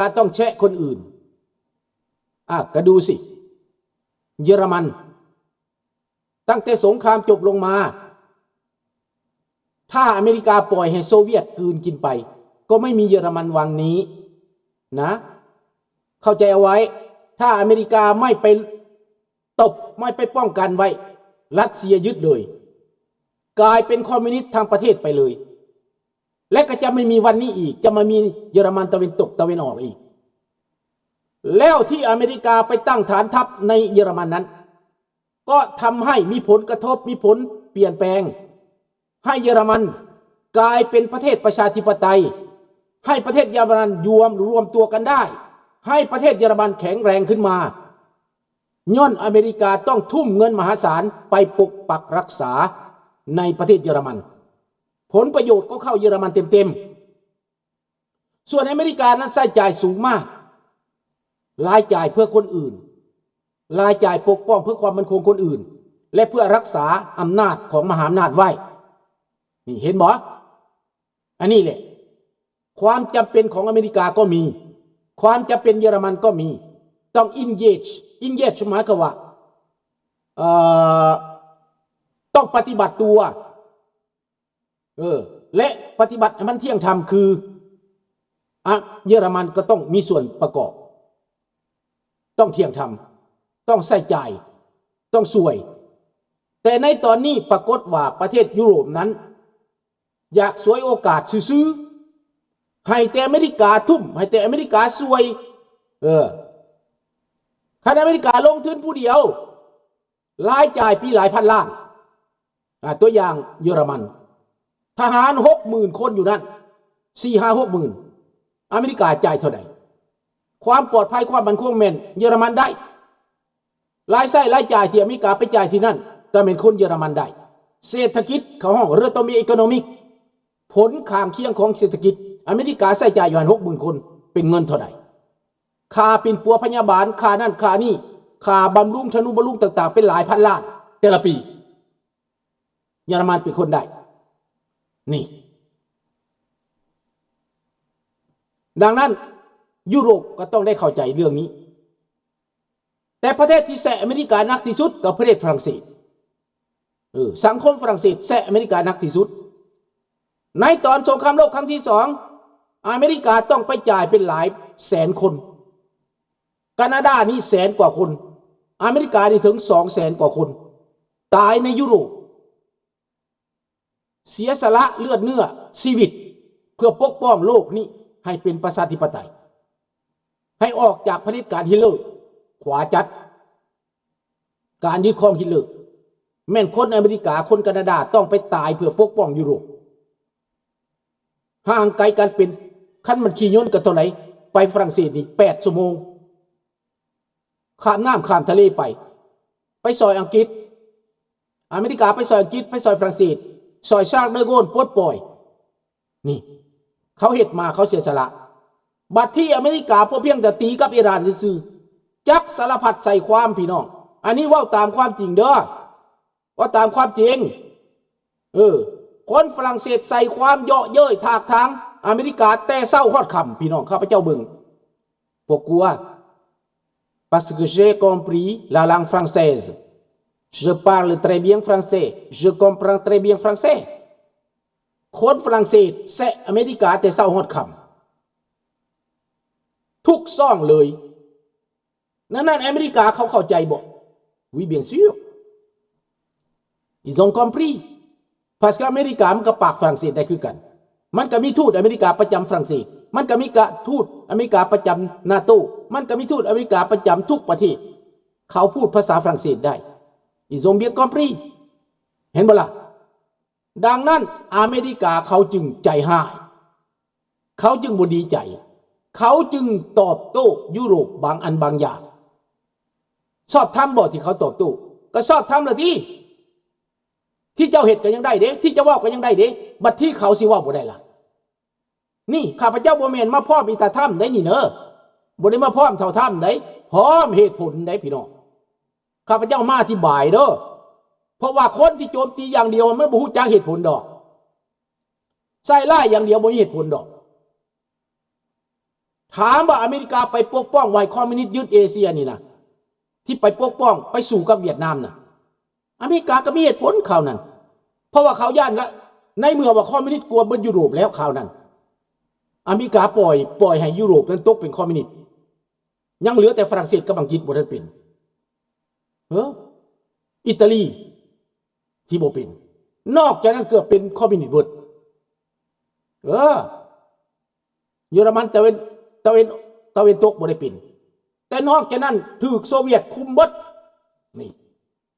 ກາຕ້ອງແຊະຄົນອື່ນ. ອາ ກະດູຊິ ເຢຍລະມັນ ຕັ້ງແຕ່ສົງຄາມຈົບລົງມາ ຖ້າອາເມລິກາປ່ອຍໃຫ້ໂຊວຽດກືນກິນໄປ ກໍໄມ່ມີເຢຍລະມັນວັນນີ້ນະ ເຂົ້າໃຈເອົາໄວ້. ຖ້າອາເມລິກາໄມ່ໄປຕົບ ໄມ່ໄປປ້ອງກັນໄວ້ ຣັດເຊຍຍຶດເລີຍ ກາຍເປັນຄອມມິວນິດທັງປະເທດໄປເລີຍ ແລະ ກໍຈະໄມ່ມີວັນນີ້ອີກ ຈະມາມີເຢຍລະມັນຕາເວັນຕົກຕາເວັນອອກອີກ. ແລ້ວທີ່ອາເມລິກາໄປຕັ້ງຖານທັບໃນເຢຍລະມັນນັ້ນ ກໍທຳໃຫ້ມີຜົນກະທົບ ມີຜົນປ່ຽນແປງ ໃຫ້ເຢຍລະມັນກາຍເປັນປະເທດປະຊາທິປະໄຕ, ໃຫ້ປະເທດເຢຍລະມັນລວມ ລວມຕົວກັນໄດ້, ໃຫ້ປະເທດເຢຍລະມັນແຂງແຮງຂຶ້ນມາ, ຍ້ອນອາເມລິກາຕ້ອງທຸ່ມເງິນມະຫາສານໄປປົກປັກຮັກສາໃນປະເທດເຢຍລະມັນ. ຜົນປະໂຫຍດກໍເຂົ້າເຢຍລະມັນເຕັມໆ. ສ່ວນອາເມລິການັ້ນໃຊ້ຈ່າຍສູງມາກ, ລາຍຈ່າຍເພື່ອຄົນອື່ນ, ລາຍຈ່າຍປົກປ້ອງເພື່ອຄວາມໝັ້ນຄົງຄົນອື່ນ ແລະ ເພື່ອຮັກສາອຳນາດຂອງມະຫາອຳນາດໄວ້. ນີ້ເຫັນບໍ່? ອັນນີ້ແຫຼະ ຄວາມຈຳເປັນຂອງອາເມລິກາກໍມີ, ຄວາມຈຳເປັນເຢຍລະມັນກໍມີ. ຕ້ອງ engage, engage ໝາຍຄວາມວ່າ ເອີ ຕ້ອງປະຕິບັດຕົວ ເອີ ແລະ ປະຕິບັດໃຫ້ມັນທ່ຽງທຳ ຄື ອະ ເຢຍລະມັນກໍຕ້ອງມີສ່ວນປະກອບ, ຕ້ອງທ່ຽງທຳ, ຕ້ອງໃຊ້ຈ່າຍ, ຕ້ອງຊ່ວຍ. ແຕ່ໃນຕອນນີ້ປາກົດວ່າປະເທດຢູໂຣບນັ້ນຢາກສວຍໂອກາດຊື່ໆ, ໃຫ້ແຕ່ອາເມລິກາທຸ່ມ, ໃຫ້ແຕ່ອາເມລິກາຊ່ວຍ. ເອີ ຄັນອາເມລິກາລົງທຶນຜູ້ດຽວ, ລາຍຈ່າຍປີຫຼາຍພັນລ້ານ. ອາ ຕົວຢ່າງເຢຍລະມັນ, ທະຫານຫົກໝື່ນຄົນຢູ່ນັ້ນ, ສີ່ຫ້າຫົກໝື່ນ, ອາເມລິກາຈ່າຍເທົ່າໃດ? ຄວາມປອດໄພ, ຄວາມໝັ້ນຄົງແມ່ນເຢຍລະມັນໄດ້. ລາຍໃຊ້ລາຍຈ່າຍທີ່ອາເມລິກາໄປຈ່າຍທີ່ນັ້ນ ກໍແມ່ນຄົນເຢຍລະມັນໄດ້. ເສດຖະກິດ ເຂົາຮ້ອງ retombée économique, ຜົນຂ້າງຄຽງຂອງເສດຖະກິດ, ອາເມລິກາໃຊ້ຈ່າຍຢູ່ຫັ້ນຫົກໝື່ນຄົນ ເປັນເງິນເທົ່າໃດ? ຄ່າປິ່ນປົວພະຍາບານ, ຄ່ານັ້ນຄ່ານີ້, ຄ່າບຳລຸງທະນຸບຳລຸງຕ່າງໆ ເປັນຫຼາຍພັນລ້ານແຕ່ລະປີ. ເຢຍລະມັນເປັນຄົນໄດ້. ນີ້. ດັ່ງນັ້ນ ຢູໂຣບກໍຕ້ອງໄດ້ເຂົ້າໃຈເລື່ອງນີ້. ແຕ່ປະເທດທີ່ແຊະອາເມລິກາໜັກທີ່ສຸດກໍປະເທດຝຣັ່ງເສດ. ເອີ ສັງຄົມຝຣັ່ງເສດແຊະອາເມລິກາໜັກທີ່ສຸດ. ໃນຕອນສົງຄາມໂລກຄັ້ງທີສອງ ອາເມລິກາຕ້ອງໄປຈ່າຍເປັນຫຼາຍແສນຄົນ. ການາດານີ້ແສນກວ່າຄົນ, ອາເມລິການີ້ເຖິງສອງແສນກວ່າຄົນ ຕາຍໃນຢູໂຣບ. ເສຍສະຫຼະເລືອດເນື້ອຊີວິດ ເພື່ອປົກປ້ອງໂລກນີ້ໃຫ້ເປັນປະຊາທິປະໄຕ, ໃຫ້ອອກຈາກຜະເດັດການຮິດເລີ ຂວາຈັດ, ການຍຶດຄອງຮິດເລີ. ແມ່ນຄົນອາເມລິກາ, ຄົນການາດາຕ້ອງໄປຕາຍເພື່ອປົກປ້ອງຢູໂຣບ. ຫ່າງໄກກັນເປັນ, ຄັນມັນຂີ່ຍົນກໍເທົ່າໃດ, ໄປຝຣັ່ງເສດນີ້ແປດຊົ່ວໂມງ. ຂ້າມນ້ຳຂ້າມທະເລໄປ, ໄປຊ່ອຍອັງກິດ, ອາເມລິກາໄປຊ່ອຍອັງກິດ, ໄປຊ່ອຍຝຣັ່ງເສດ, ຊ່ອຍຊາກເດີໂກນປົດປ່ອຍ. ນີ້ ເຂົາເຮັດມາ, ເຂົາເສຍສະຫຼະ. ບັດທີ່ອາເມລິກາພໍພຽງແຕ່ຕີກັບອີຣານຊື່ໆ, ຈັກສາລະພັດໃສ່ຄວາມ, ພີ່ນ້ອງ. ອັນນີ້ເວົ້າຕາມຄວາມຈິງເດີ. ເວົ້າຕາມຄວາມຈິງ. ເອີ ຄົນຝຣັ່ງເສດໃສ່ຄວາມເຍາະເຍີ້ຍຖາກຖາງອາເມລິກາແຕ່ເຊົ້າຮອດຄ່ຳ, ພີ່ນ້ອງ, ຂ້າພະເຈົ້າເບິ່ງ. Pourquoi? Parce que j'ai compris la langue française. Je parle très bien français. Je comprends très bien français. ຄົນຝຣັ່ງເສດແຊະອາເມລິກາແຕ່ເຊົ້າຮອດຄ່ຳ ທຸກຊ່ອງເລີຍ. ນັ້ນ ນັ້ນ ອາເມລິກາເຂົາເຂົ້າໃຈບໍ່? Oui, bien sûr. Ils ont compris. Parce que ອາເມລິກາມັນກໍປາກຝຣັ່ງເສດໄດ້ຄືກັນ. ມັນກໍມີທູດອາເມລິກາປະຈຳຝຣັ່ງເສດ. ມັນກໍມີກະ ທູດອາເມລິກາປະຈຳນາໂຕ້. ມັນກໍມີທູດອາເມລິກາປະຈຳທຸກປະເທດ. ເຂົາພູດພາສາຝຣັ່ງເສດໄດ້. Ils ont bien compris. ເຫັນບໍ່ລະ? ດັ່ງນັ້ນ ອາເມລິກາເຂົາຈຶ່ງໃຈຮ້າຍ, ເຂົາຈຶ່ງບໍ່ດີໃຈ, ເຂົາຈຶ່ງຕອບໂຕ້ຢູໂຣບບາງອັນບາງຢ່າງ. ຊອບທຳບໍ່ທີ່ເຂົາຕອບໂຕ້? ກໍຊອບທຳລະຕິ. ທີ່ເຈົ້າເຮັດກໍຍັງໄດ້ເດ້, ທີ່ເຈົ້າເວົ້າກໍຍັງໄດ້ເດ້, ບັດທີ່ເຂົາຊິເວົ້າບໍ່ໄດ້ລະ? ນີ້ ຂ້າພະເຈົ້າບໍ່ແມ່ນມາພ້ອມອີຕາທຳໄດ໋ນີ້ເນີ, ບໍ່ໄດ້ມາພ້ອມເທົ່າທຳໄດ໋, ພ້ອມເຫດຜົນໄດ໋ ພີ່ນ້ອງ. ຂ້າພະເຈົ້າມາອະທິບາຍເດີ, ເພາະວ່າຄົນທີ່ໂຈມຕີຢ່າງດຽວມັນບໍ່ຮູ້ຈັກເຫດຜົນດອກ, ໃສ່ຮ້າຍຢ່າງດຽວບໍ່ມີເຫດຜົນດອກ. ຖາມວ່າອາເມລິກາໄປປົກປ້ອງບໍ່ໃຫ້ຄອມມິວນິດຍຶດເອເຊຍນີ້ນະ ທີ່ໄປປົກປ້ອງ ໄປສູ້ກັບຫວຽດນາມນະ ອາເມລິກາກໍມີເຫດຜົນຄາວນັ້ນ ເພາະວ່າເຂົາຢ້ານລະ ໃນເມື່ອວ່າຄອມມິວນິດກວມເບິດຢູໂຣບແລ້ວຄາວນັ້ນ ອາເມລິກາປ່ອຍ ປ່ອຍໃຫ້ຢູໂຣບນັ້ນຕົກເປັນຄອມມິວນິດ ຍັງເຫຼືອແຕ່ຝຣັ່ງເສດກັບອັງກິດບໍ່ທັນເປັນ ເອີ ອີຕາລີທີ່ບໍ່ເປັນ ນອກຈາກນັ້ນເກືອບເປັນຄອມມິວນິດເບິດ ເອີ ເຢຍລະມັນຕາເວັນ ຕາເວັນ ຕາເວັນຕົກບໍ່ໄດ້ເປັນ ແຕ່ນອກຈາກນັ້ນຖືກໂຊວຽດຄຸມເບິດ ນີ້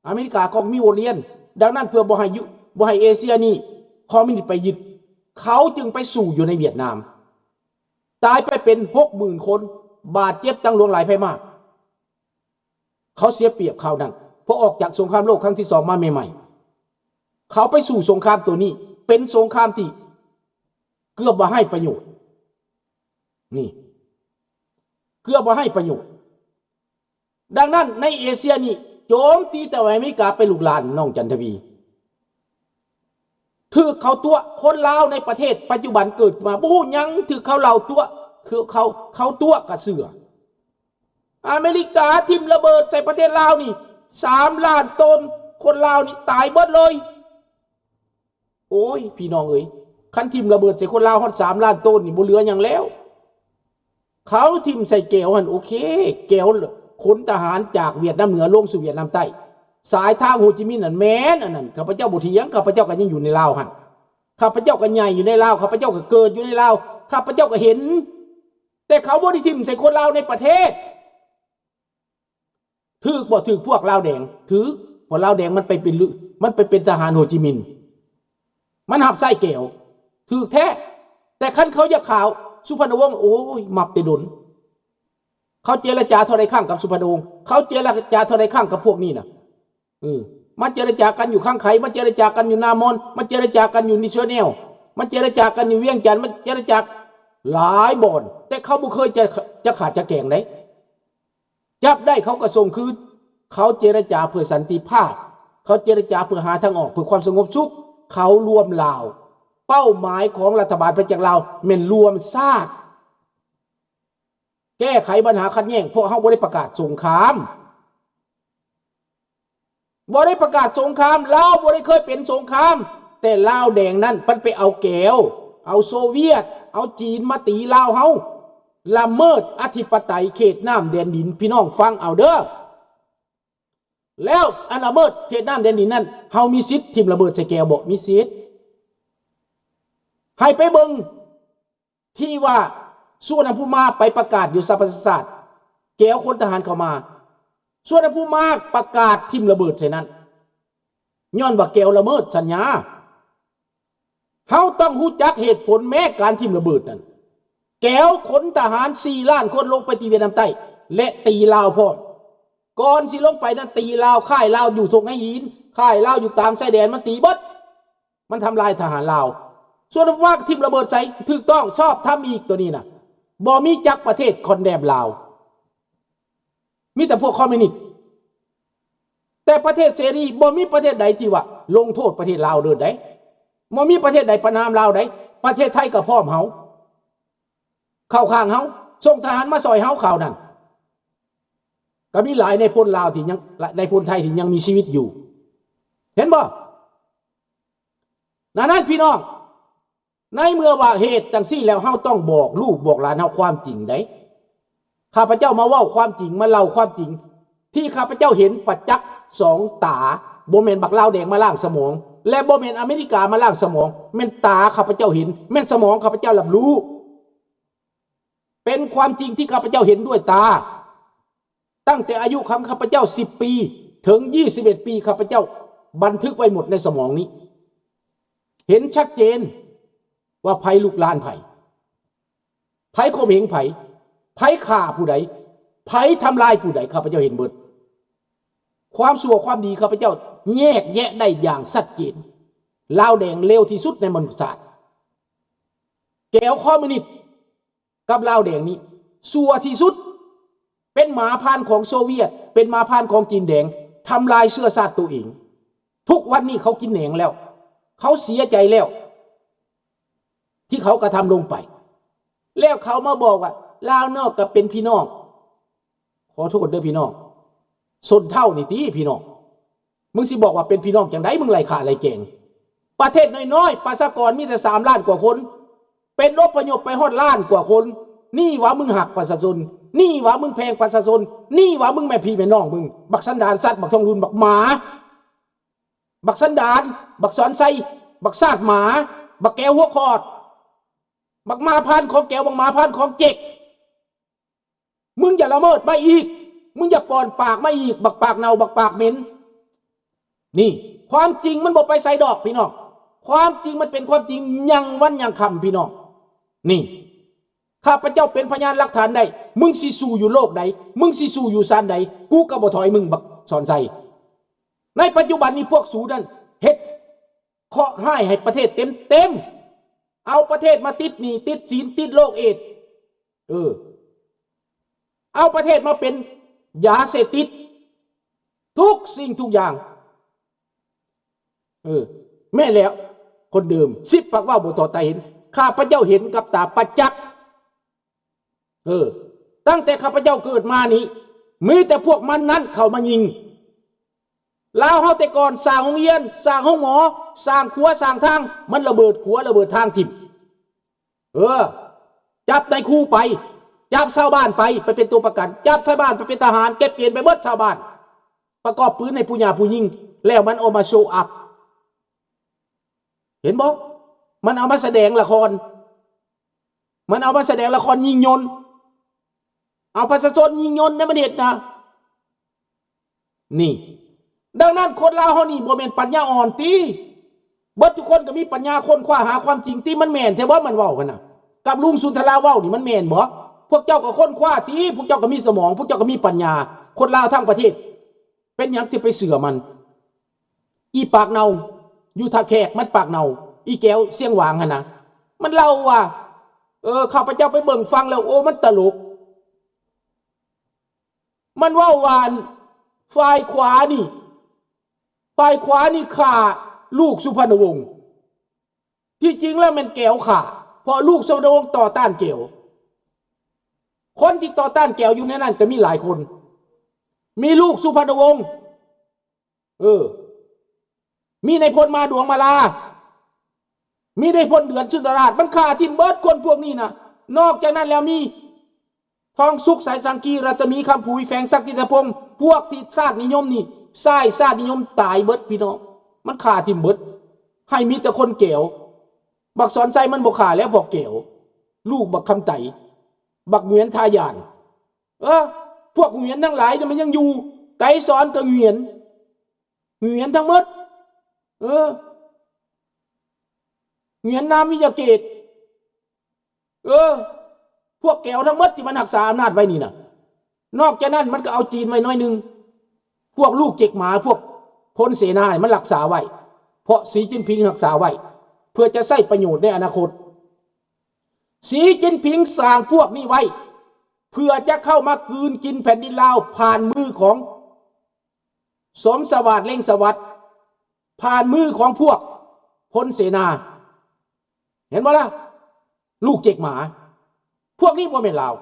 ອາເມລິກາກໍມີບົດຮຽນ ດັ່ງນັ້ນເພື່ອບໍ່ໃຫ້ຢູ່ ບໍ່ໃຫ້ເອເຊຍນີ້ຄອມມິວນິດໄປຍຶດ ເຂົາຈຶ່ງໄປສູ້ຢູ່ໃນຫວຽດນາມ ຕາຍໄປເປັນຫົກໝື່ນຄົນ ບາດເຈັບຕັ້ງຫຼວງຫຼາຍໄພມາກ ເຂົາເສຍປຽບຄາວນັ້ນ ເພາະອອກຈາກສົງຄາມໂລກຄັ້ງທີສອງມາໃໝ່ໆ ເຂົາໄປສູ້ສົງຄາມໂຕນີ້ ເປັນສົງຄາມທີ່ເກືອບວ່າໄຮ້ປະໂຫຍດ ນີ້ ເກືອບວ່າໄຮ້ປະໂຫຍດ. ດັ່ງນັ້ນໃນເອເຊຍນີ້ໂຈມຕີແຕ່ວ່າອາເມລິກາໄປລຸກລານ ນ້ອງຈັນທະວີ ຖືກເຂົາຕົວະ. ຄົນລາວໃນປະເທດປັດຈຸບັນເກີດມາບໍ່ຮູ້ຫຍັງ ຖືກເຂົາເຫຼົ່າຕົວະ ຄືເຂົາ ເຂົາຕົວະກະເຊື່ອ. ອາເມລິກາຖິ້ມລະເບີດໃສ່ປະເທດລາວນີ້ສາມລ້ານໂຕນ ຄົນລາວນີ້ຕາຍເບິດເລີຍ. ໂອ້ຍ ພີ່ນ້ອງເອີຍ ຄັນຖິ້ມລະເບີດໃສ່ຄົນລາວຮອດສາມລ້ານໂຕນນີ້ ບໍ່ເຫຼືອຫຍັງແລ້ວ. ເຂົາຖິ້ມໃສ່ແກວຫັ້ນ ໂອເຄ ແກວຂົນທະຫານຈາກຫວຽດນາມເໜືອລົງສູ່ຫວຽດນາມໃຕ້ ສາຍທາງໂຮຈິມິນນັ້ນແມ່ນ. ອັນນັ້ນຂ້າພະເຈົ້າບໍ່ຖຽງ ຂ້າພະເຈົ້າກໍຍັງຢູ່ໃນລາວຫັ້ນ ຂ້າພະເຈົ້າກໍໃຫຍ່ຢູ່ໃນລາວ ຂ້າພະເຈົ້າກໍເກີດຢູ່ໃນລາວ ຂ້າພະເຈົ້າກໍເຫັນ. ແຕ່ເຂົາບໍ່ໄດ້ຖິ້ມໃສ່ຄົນລາວໃນປະເທດ. ຖືກບໍ່ຖືກພວກລາວແດງ? ຖືກ. ເພາະລາວແດງມັນໄປເປັນ ມັນໄປເປັນທະຫານໂຮຈິມິນ ມັນຮັບໃຊ້ແກວ ຖືກແທ້. ແຕ່ຄັນເຂົາຢາກຂ້າວ ສຸພັນນະວົງ ໂອ້ຍ ມັບແຕ່ດົນ. ເຂົາເຈລະຈາເທົ່າໃດຄັ້ງກັບສຸພັນນະວົງ? ເຂົາເຈລະຈາເທົ່າໃດຄັ້ງກັບພວກນີ້ນະ? ເອີ ມາເຈລະຈາກັນຢູ່ຄັງໄຄ ມາເຈລະຈາກັນຢູ່ນາມອນ ມາເຈລະຈາກັນຢູ່ນິເຊີແນວ ມາເຈລະຈາກັນຢູ່ວຽງຈັນ ມາເຈລະຈາຫຼາຍບ່ອນ ແຕ່ເຂົາບໍ່ເຄີຍຈະ ຈະຂາດຈະແກງໃດ. ຈັບໄດ້ເຂົາກໍສົ່ງຄືນ. ເຂົາເຈລະຈາເພື່ອສັນຕິພາບ ເຂົາເຈລະຈາເພື່ອຫາທາງອອກ ເພື່ອຄວາມສະຫງົບສຸກ. ເຂົາລວມລາວ. ເປົ້າໝາຍຂອງລັດຖະບານປະຈັກລາວແມ່ນລວມຊາດ ແກ້ໄຂບັນຫາຂັດແຍ່ງ. ພວກເຮົາບໍ່ໄດ້ປະກາດສົງຄາມ ບໍ່ໄດ້ປະກາດສົງຄາມ ລາວບໍ່ໄດ້ເຄີຍເປັນສົງຄາມ. ແຕ່ລາວແດງນັ້ນມັນໄປເອົາແກວ ເອົາໂຊວຽດ ເອົາຈີນມາຕີລາວເຮົາ ລະເມີດອະທິປະໄຕເຂດນ້ຳແດນດິນ. ພີ່ນ້ອງຟັງເອົາເດີ້ ແລ້ວອັນລະເມີດເຂດນ້ຳແດນດິນນັ້ນ ເຮົາມີສິດຖິ້ມລະເບີດໃສ່ແກວບໍ່? ມີສິດ. ໃຫ້ໄປເບິ່ງ ທີ່ວ່າສຸວັນນະພູມາໄປປະກາດຢູ່ສະຫະປະຊາຊາດ ແກວຂົນທະຫານເຂົ້າມາ ສຸວັນນະພູມາປະກາດຖິ້ມລະເບີດໃສ່ນັ້ນ ຍ້ອນວ່າແກວລະເມີດສັນຍາ. ເຮົາຕ້ອງຮູ້ຈັກເຫດຜົນແມ້ການຖິ້ມລະເບີດນັ້ນ ແກວຂົນທະຫານສີ່ລ້ານຄົນລົງໄປຕີຫວຽດນາມໃຕ້ ແລະ ຕີລາວພ້ອມ. ກ່ອນຊິລົງໄປນັ້ນ ຕີລາວ ຄ້າຍລາວຢູ່ທົ່ງໄຫຫີນ ຄ້າຍລາວຢູ່ຕາມຊາຍແດນ ມັນຕີເບິດ. ມັນທຳລາຍທະຫານລາວ. ສ່ວນວ່າຖິ້ມລະເບີດໃສ່ ຖືກຕ້ອງຊອບທຳອີກ ໂຕນີ້ນະ ບໍ່ມີຈັກປະເທດຄອນແດມລາວ ມີແຕ່ພວກຄອມມິວນິດ. ແຕ່ປະເທດເສລີ ບໍ່ມີປະເທດໃດທີ່ວ່າລົງໂທດປະເທດລາວເລີຍໃດ໋ ບໍ່ມີປະເທດໃດປະນາມລາວໃດ໋. ປະເທດໄທກໍພ້ອມເຮົາ ເຂົ້າຂ້າງເຮົາ ສົ່ງທະຫານມາຊ່ອຍເຮົາຄາວນັ້ນ. ກໍມີຫຼາຍນາຍພົນລາວທີ່ຍັງ ນາຍພົນໄທທີ່ຍັງມີຊີວິດຢູ່ ເຫັນບໍ່? ດັ່ງນັ້ນພີ່ນ້ອງ ໃນເມື່ອວ່າເຫດຈັ່ງຊີ້ແລ້ວ ເຮົາຕ້ອງບອກລູກບອກຫຼານເຮົາຄວາມຈິງໃດ໋. ຂ້າພະເຈົ້າມາເວົ້າຄວາມຈິງ ມາເລົ່າຄວາມຈິງ ທີ່ຂ້າພະເຈົ້າເຫັນປະຈັກສອງຕາ. ບໍ່ແມ່ນບັກລາວແດງມາລ້າງສະໝອງ ແລະ ບໍ່ແມ່ນອາເມລິກາມາລ້າງສະໝອງ. ແມ່ນຕາຂ້າພະເຈົ້າເຫັນ ແມ່ນສະໝອງຂ້າພະເຈົ້າຮັບຮູ້. ເປັນຄວາມຈິງທີ່ຂ້າພະເຈົ້າເຫັນດ້ວຍຕາ. ຕັ້ງແຕ່ອາຍຸຂອງຂ້າພະເຈົ້າສິບປີ ເຖິງຊາວເອັດປີ ຂ້າພະເຈົ້າບັນທຶກໄວ້ໝົດໃນສະໝອງນີ້. ເຫັນຊັດເຈນວ່າໃຜລຸກລານໃຜ, ໃຜຂົ່ມເຫງໃຜ, ໃຜຂ້າຜູ້ໃດ, ໃຜທຳລາຍຜູ້ໃດ, ຂ້າພະເຈົ້າເຫັນເບິດ. ຄວາມຊົ່ວຄວາມດີ ຂ້າພະເຈົ້າແຍກແຍະໄດ້ຢ່າງຊັດເຈນ. ລາວແດງເລວທີ່ສຸດໃນມະນຸດຊາດ. ແກວຄອມມິວນິດ ກັບລາວແດງນີ້ຊົ່ວທີ່ສຸດ. ເປັນໝາພານຂອງໂຊວຽດ, ເປັນໝາພານຂອງຈີນແດງ, ທຳລາຍເຊື້ອຊາດໂຕເອງ. ທຸກວັນນີ້ເຂົາກິນແໜງແລ້ວ, ເຂົາເສຍໃຈແລ້ວ ທີ່ເຂົາກະທຳລົງໄປ. ແລ້ວເຂົາມາບອກວ່າ ລາວນອກກໍເປັນພີ່ນ້ອງ. ຂໍໂທດເດີພີ່ນ້ອງ, ຊົນເຜົ່ານີ້ຕິພີ່ນ້ອງ. ມຶງຊິບອກວ່າເປັນພີ່ນ້ອງຈັ່ງໃດ? ມຶງໄລ່ຂ້າໄລ່ແກງ. ປະເທດນ້ອຍໆ ປະຊາກອນມີແຕ່ສາມລ້ານກວ່າຄົນ, ເປັນອົບພະຍົບໄປຮອດລ້ານກວ່າຄົນ. ນີ້ວ່າມຶງຮັກປະຊາຊົນ, ນີ້ວ່າມຶງແພງປະຊາຊົນ, ນີ້ວ່າມຶງແມ່ນພີ່ແມ່ນ້ອງມຶງ. ບັກສັນດານສັດ, ບັກທອງລຸນ, ບັກໝາ, ບັກສັນດານ, ບັກສອນໄຊ, ບັກຊາດໝາ, ບັກແກວຫົວຂອດ, ບັກໝາພານຂອງແກວ, ບັກໝາພານຂອງເຈັກ. ມຶງຢ່າລະເມີດມາອີກ, ມຶງຢ່າປ່ອນປາກມາອີກ, ບັກປາກເນົ່າ, ບັກປາກເໝັນ. ນີ້ ຄວາມຈິງມັນບໍ່ໄປໃສດອກພີ່ນ້ອງ, ຄວາມຈິງມັນເປັນຄວາມຈິງ ຍັງວັນຍັງຄ່ຳພີ່ນ້ອງ. ນີ້ ຂ້າພະເຈົ້າເປັນພະຍານຫຼັກຖານໄດ້. ມຶງຊິສູ້ຢູ່ໂລກໃດ, ມຶງຊິສູ້ຢູ່ຊານໃດ, ກູກໍບໍ່ຖອຍມຶງ ບັກສອນໄຊ. ໃນປັດຈຸບັນນີ້ພວກສູນັ້ນເຮັດ ເຄາະຮ້າຍໃຫ້ປະເທດເຕັມໆ, ເອົາປະເທດມາຕິດໜີ້ ຕິດສິນ ຕິດໂລກເອດ. ເອີ ເອົາປະເທດມາເປັນຢາເສບຕິດ ທຸກສິ່ງທຸກຢ່າງ. ເອີ ແມ່ນແລ້ວ, ຄົນເດີມ ສິບປາກເວົ້າບໍ່ຕໍ່ຕາເຫັນ. ຂ້າພະເຈົ້າເຫັນກັບຕາປະຈັກ. ເອີ ຕັ້ງແຕ່ຂ້າພະເຈົ້າເກີດມານີ້ ມີແຕ່ພວກມັນນັ້ນເຂົ້າມາຍິງລາວເຮົາແຕ່ກ່ອນ. ສ້າງໂຮງຮຽນ, ສ້າງໂຮງໝໍ, ສ້າງຂົວ, ສ້າງທາງ, ມັນລະເບີດຂົວ, ລະເບີດທາງຖິ້ມ. ເອີ ຈັບນາຍຄູໄປ, ຈັບຊາວບ້ານໄປ, ໄປເປັນຕົວປະກັນ, ຈັບຊາວບ້ານໄປເປັນທະຫານ, ເກັບເກນໄປເບິດຊາວບ້ານ, ປະກອບປືນໃຫ້ຜູ້ຫຍ່າຜູ້ຍິງ, ແລ້ວມັນເອົາມາໂຊອັບ. ເຫັນບໍ່? ມັນເອົາມາສະແດງລະຄອນ. ມັນເອົາມາສະແດງລະຄອນຍິງຍົນ, ເອົາປະຊາຊົນຍິງຍົນໃນປະເທດນະ. ນີ້ ດັ່ງນັ້ນຄົນລາວເຮົານີ້ບໍ່ແມ່ນປັນຍາອ່ອນຕິ? ເບິດທຸກຄົນກໍມີປັນຍາຄົ້ນຄວ້າຫາຄວາມຈິງຕິ? ມັນແມ່ນແທ້ບໍ່ມັນເວົ້າຫັ້ນນະ? ກັບລຸງສຸນທະລາເວົ້ານີ້ມັນແມ່ນບໍ່? ພວກເຈົ້າກໍຄົ້ນຄວ້າຕິ? ພວກເຈົ້າກໍມີສະໝອງ, ພວກເຈົ້າກໍມີປັນຍາ. ຄົນລາວທັງປະເທດ ເປັນຫຍັງຊິໄປເຊື່ອມັນ? ອີປາກເນົ່າ ຢູ່ທ່າແຂກມັນປາກເນົ່າ, ອີແກວຊຽງຫວາງຫັ້ນນະ. ມັນເລົ່າວ່າ ເອີ ຂ້າພະເຈົ້າໄປເບິ່ງຟັງແລ້ວ ໂອ້ ມັນຕະຫຼົກ. ມັນເວົ້າວ່າ ຝ່າຍຂວານີ້ ຝ່າຍຂວານີ້ຂ້າລູກສຸພັນນະວົງ. ທີ່ຈິງແລ້ວແມ່ນແກວຂ້າ, ເພາະລູກສຸພັນນະວົງຕໍ່ຕ້ານແກວ. ຄົນທີ່ຕໍ່ຕ້ານແກວຢູ່ໃນນັ້ນກໍມີຫຼາຍຄົນ. ມີລູກສຸພັນນະວົງ, ເອີ ມີນາຍພົນມາດວງມາລາ, ມີນາຍພົນເດືອນສຸນທະລາດ. ມັນຂ້າຖິ້ມເບິດຄົນພວກນີ້ນະ. ນອກຈາກນັ້ນແລ້ວມີ ທອງສຸກ ສາຍສັງກີ, ລັດສະໝີ ຄຳຜຸຍ, ແຟງ ສັກທິດຕະພົງ, ພວກທີ່ຊາດນິຍົມນີ້ ຊາຍຊາດນິຍົມຕາຍເບິດພີ່ນ້ອງ. ມັນຂ້າຖິ້ມເບິດ ໃຫ້ມີແຕ່ຄົນແກວ. ບັກສອນໄຊມັນບໍ່ຂ້າແລ້ວ ພວກແກວ, ລູກບັກຄຳໄຕ, ບັກຫງວຽນ ທ່າຢ້ານ. ເອີ ພວກຫງວຽນທັງຫຼາຍນີ້ມັນຍັງຢູ່, ໄກສອນກໍຫງວຽນ, ຫງວຽນທັງໝົດ. ເອີ ຫງວຽນນາມວິຍະເກດ. ເອີ ພວກແກວທັງໝົດທີ່ມັນຮັກສາອຳນາດໄວ້ນີ້ນະ. ນອກຈາກນັ້ນມັນກໍເອົາຈີນໄວ້ໜ້ອຍໜຶ່ງ, ພວກລູກເຈັກໝາ, ພວກພົນເສນາ ມັນຮັກສາໄວ້, ເພາະສີຈິ້ນຜິງຮັກສາໄວ້ ເພື່ອຈະໃຊ້ປະໂຫຍດໃນອະນາຄົດ. ສີຈິ້ນຜິງສ້າງພວກນີ້ໄວ້ ເພື່ອຈະເຂົ້າມາກືນກິນແຜ່ນດິນລາວ ຜ່ານມືຂອງ ສົມສະຫວາດ ເລັ່ງສະຫວັດ, ຜ່ານມືຂອງພວກພົນເສນາ. ເຫັນບໍ່ລະ? ລູກເຈັກໝາ. ພວກນີ້ບໍ່ແມ່ນລາວ.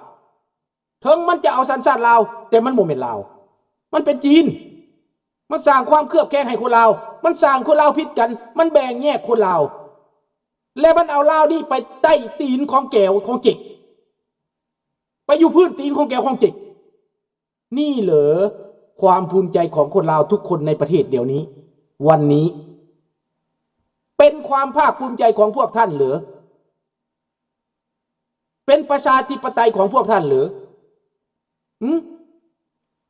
ເຖິງມັນຈະເອົາສັນຊາດລາວ, ແຕ່ມັນບໍ່ແມ່ນລາວ. ມັນເປັນຈີນ. ມັນສ້າງຄວາມເຄືອບແຄ້ນໃຫ້ຄົນລາວ. ມັນສ້າງຄົນລາວຜິດກັນ. ມັນແບ່ງແຍກຄົນລາວ. ແລະ ມັນເອົາລາວນີ້ໄປໃຕ້ຕີນຂອງແກວ ຂອງເຈັກ. ໄປຢູ່ພື້ນຕີນຂອງແກວ ຂອງເຈັກ. ນີ້ເຫຼືອຄວາມພູມໃຈຂອງຄົນລາວທຸກຄົນໃນປະເທດດຽວນີ້, ວັນນີ້ ເປັນຄວາມພາກພູມໃຈຂອງພວກທ່ານເຫຼືອ? ເປັນປະຊາທິປະໄຕຂອງພວກທ່ານເຫຼືອ? ຫື?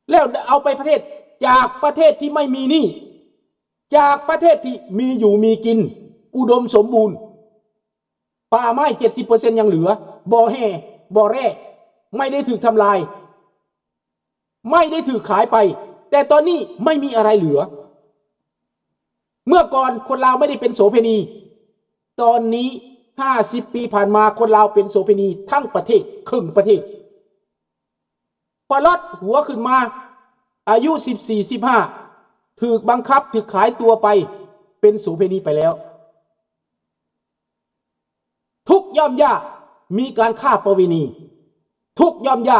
ແລ້ວເອົາໄປປະເທດ, ຈາກປະເທດທີ່ໄມ່ມີໜີ້, ຈາກປະເທດທີ່ມີຢູ່ມີກິນ, ອຸດົມສົມບູນ, ປ່າໄມ້ເຈັດສິບເປີເຊັນຍັງເຫຼືອ, ບໍ່ແຮ່, ບໍ່ແຮ່, ໄມ່ໄດ້ຖືກທຳລາຍ, ໄມ້ໄດ້ຖືກຂາຍໄປ, ແຕ່ຕອນນີ້ໄມ່ມີອະໄລເຫຼືອ. ເມື່ອກ່ອນຄົນລາວໄມ່ໄດ້ເປັນໂສເພນີ, ຕອນນີ້ຫ້າສິບປີຜ່ານມາ ຄົນລາວເປັນໂສເພນີທັງປະເທດ, ເຄິ່ງປະເທດ. ປະລັດຫົວຂຶ້ນມາ, ອາຍຸສິບສີ່ ສິບຫ້າ ຖືກບັງຄັບ, ຖືກຂາຍຕົວໄປ, ເປັນໂສເພນີໄປແລ້ວ. ທຸກຫຍ່ອມຫຍ້າ, ມີການຄ້າປະເວນີ, ທຸກຍອມຢ່າ